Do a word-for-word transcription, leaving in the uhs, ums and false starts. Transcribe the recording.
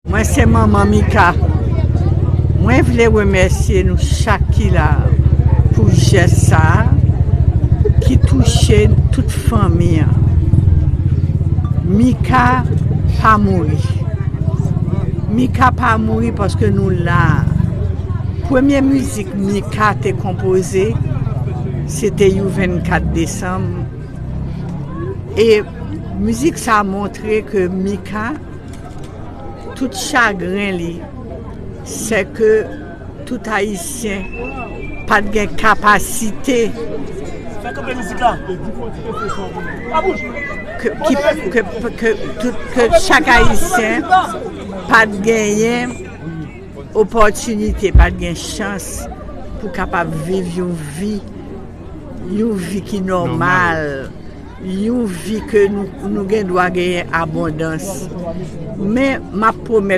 Mwen se manman Mika. Mwen vle remèsye nou chak ki la pou jès sa a ki touche tout fanmi an. Mika pa mouri. Mika pa mouri paske nou la. Premye mizik Mika te konpoze, se te You vennkat desanm. E mizik sa montre ke Mika, tout chagren li, se ke tout Ayisyen pa t gen kapasite ke, ki, ke, ke, tout, ke chak Ayisyen pa t genyen opòtinite, pa t gen chans pou kapab viv yon vi, yon vi ki nòmal, yon vi ke nou, nou gen dwa genyen abondans. Men m ap pwomèt